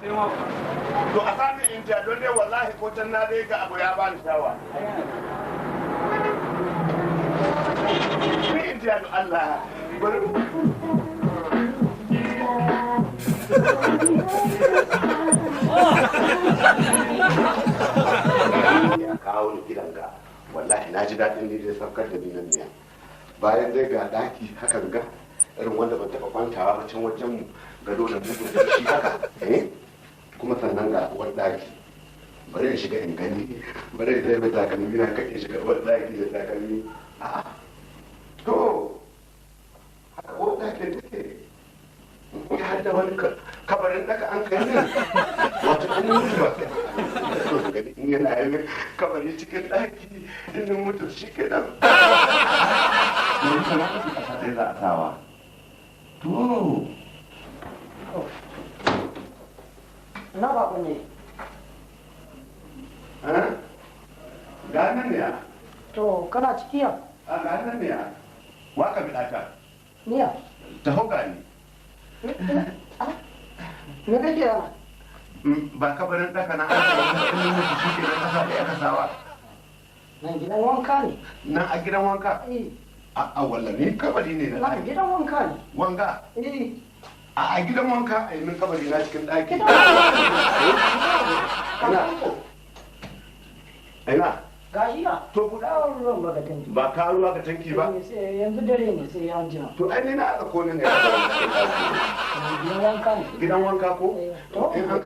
To a sami injiya don dai wallahi ko can na dai ga abu ya bani shawa. Ni injiya don Allah. Bari. Ya kawo ni gidan ga, wallahi na ji daɗin ni dai saukar da ni nan ne. Bayan dai ga ɗaki hakan ga, irin wanda ban taɓa kwantawa ba can wajen mu, gado da mugun da shi haka, eh, kuma sannan ga uwar ɗaki. Bari in shiga in gani. Bari in zai takalmi na kan in shiga uwar ɗaki da takalmi. A'a, to haka uwar ɗakin take ya hada wani kabarin ɗaka an kai ne, wato in mutu ba sai gani in yana yin kabari cikin ɗaki, in mutu shi kenan. Yanzu sana ƙasa ɗaya za a sawa. To. Na baƙo ne. Ga nan ne ya. To, kana ciki ya? A, ga nan ne ya. Waka bi ɗata. Niya. Taho gani. Me kake yana? Ba kabarin ɗaka na aka yi in mutu shi kenan ƙasa ɗaya aka sawa. Nan gidan wanka ne. Nan a gidan wanka? Eh. A, walla ni kabari ne na Nan ɗaki. gidan wanka ne. Wanga? Eh. A gidan wanka a yi min kabari na cikin ɗaki. Gidan Ina. Ina. Gashi ya. To buɗa. Kawo ruwan baka tanki. Ba ka ruwa ka tanki ba. Eh, sai yanzu dare ne, sai an jima. To ai ni na aka kone ne a cikin ɗaki. Gidan wanka ne. Gidan wanka ko? Eh, to. In an